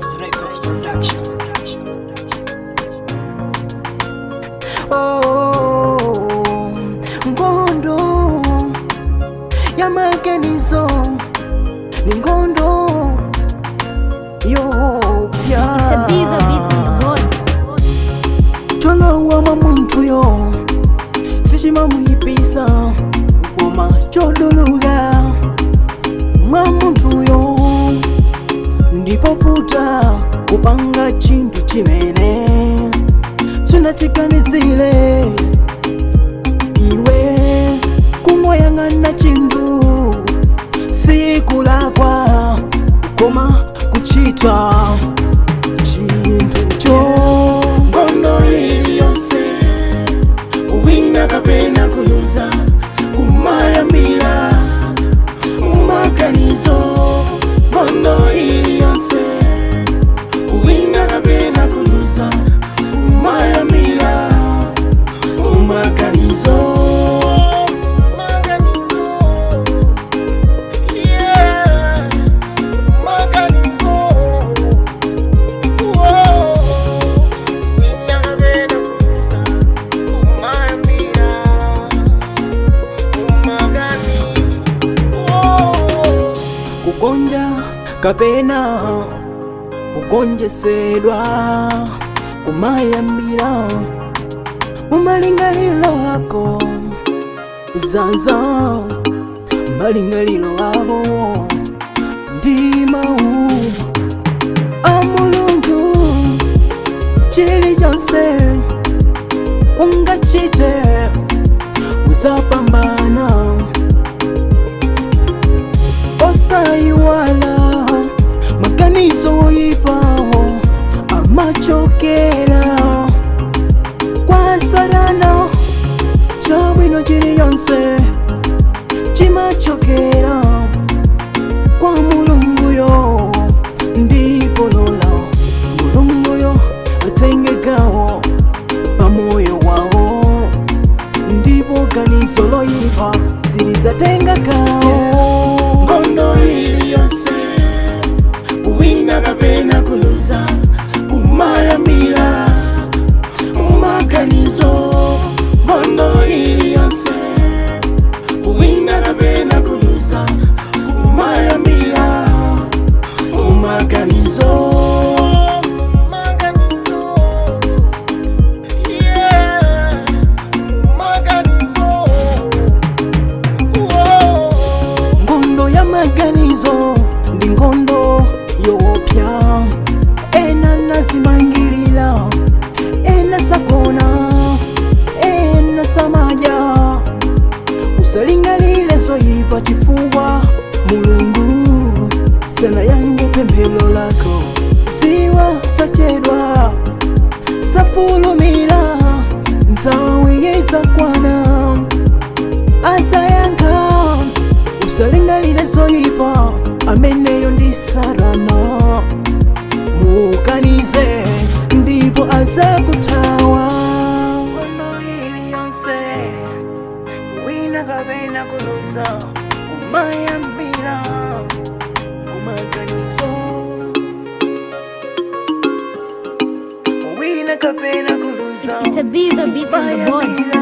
Nice Records Production. Oh, nkhondo ya maganizo ni nkhondo yoopsa. It's a Bizo beat on the board. Cholowa mwa munthuyo sichimamuyipisa, koma choduluka mwa munthuyo ndipofuta kupanga chinthu chimene sunachiganizire. Iwe kungoyang'ana chinthu sikulakwa, koma kuchita chinthucho. Nkhondo iliyonse, kuwina kapena kuluza, kumayambira mumaganizo. Nkhondo iliyonse, kuwina kapena kuluza, kumayambira mumaganizo. Kugonja kapena kugonjesedwa kumayambira mumalingaliro ako. Zaza malingaliro ako ndi mawu a Mulungu. Chilichonse ungachite uzapambana. Osayiwala, maganizo oyipawo amachokera kwa Satana. Chabwino chiliyonse chimachokera kwa Mulunguyo, ndipo lola Mulunguyo atenge gawo pamoyo wawo, ndipo ganizo loyipa silizatenga gawo. Nkhondo iliyonse, kuwina kapena kuluza, kumayambira mumaganizo. Nkhondo iliyonse, kuwina kapena kuluza, kumayambira mumaganizo. Nkhondo ya maganizo ndi nkhondo yoopsa. Ena nazimangilira, ena sagona, ena samadya. Usalingalile zoyipa chifukwa Mulungu sanayankhe pemphero lako. Ziwa sachedwa, safulumira, nthawi izakwana azayankha. Usalingalile zoyipa, ameneyo ndi Satana. Mukanize ndipo azakuthawa. Wina kapena kuluza kumayambira kumaganizo. Wina kapena kuluza It's a Bizo beat on the board.